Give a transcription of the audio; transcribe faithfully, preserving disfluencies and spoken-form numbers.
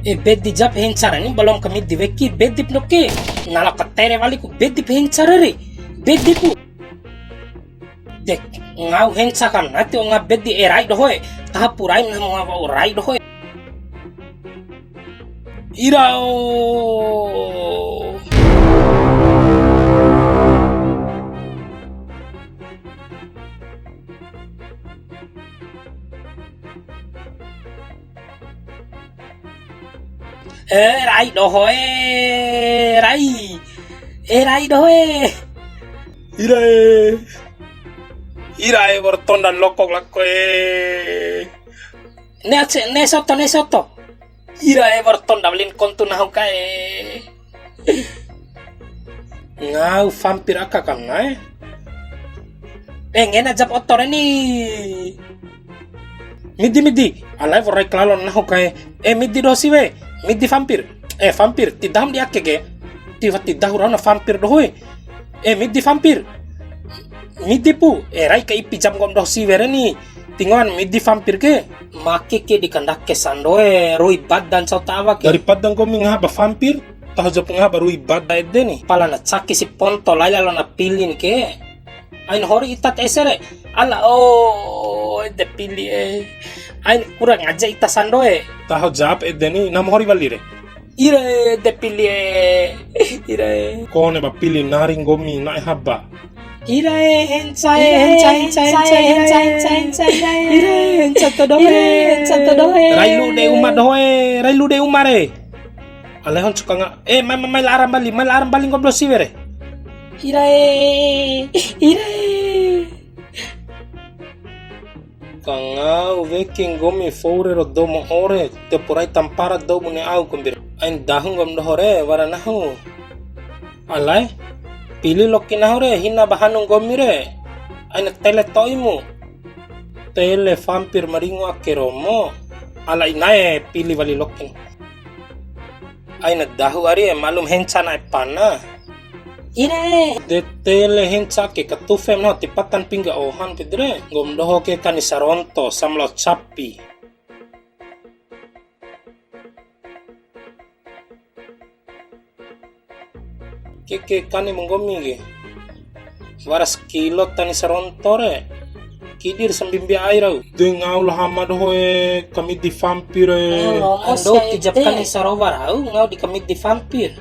E, bedi jap hencara ni, balom kamidi weki, bedi pnoke. Nala katere waliku, bedi hencara re. Bedi pu. Dek, ngau henca kan, nati o nga bedi e rai dohoe. Tahapu rai, namu ngawa o rai dohoe. Ira o. E, rai dohoe, rai. E, rai dohoe. Irae. Irae, wa'ur tonda lokok lakoe. Ne ace, ne soto, ne soto. Irae, wa'ur tonda walin kontu nahu kae. Ngau vampir aka ka ngae. E, ngena jap oto re ni. Midi, midi. Alai wa'ur rai kalalo nahu kae. E, midi doho siwe. Midi vampir. E, vampir. Ti dahum di ake ke. Ti wati dahu rau na vampir doho e. E, midi vampir. Midi pu. E, rai ka ipi jam nggomi doho siwe re ni. Ti ngoan midi vampir ke. Make ke di kandake sandoe. Rui badan cau ta awa ke. Daripada nggomi ngaha ba vampir. Taho jap ngaha ba rui bada ede ni. Pala na caki si ponto lai lalo na pilin ke. Ain hori ita ta ese re. Ala o, ede pili e. Ain kurang aja ita sandoe. Taho jap ede ni, namu hori wali re. Ire, ede pili e. Ire. Kone ba pili nari nggomi na'e haba. Ire, henca e, henca, henca, henca, henca, ire. Ire, henca todo e, henca todo e. Rai lu de uma doho e, rai lu de uma re. Alehon suka nga, e, mai, mai, mai la ara mbali, mai la ara mbali nggomi doho siwe re. Irae, irae. Kangau weki nggomi fou re ro dou ma ore, te purai tampara dou bune au kombi re. Ain dahu nggomi doho re, wara nahu. Alae, pili loki nahu re, hina ba hanu nggomi re. Ain tele to'imu. Tele vampir ma ringu ake romo. Ala inae pili wali lokin. Aina dahu ari e, malum henca na'e pana. Ire. De tele henca ke katufe mena ti patan pingga ohan pede re. Nggomi doho ke kani saronto, samlao capi. Ke, ke, kani mu nggomi ke. Wara sakilo tani saronto re. Kidir sambimbi ai rau. De ngau la Hama doho e, kamidi vampir e. Ando tijap kani sarowa rau, ngau di kamidi vampir.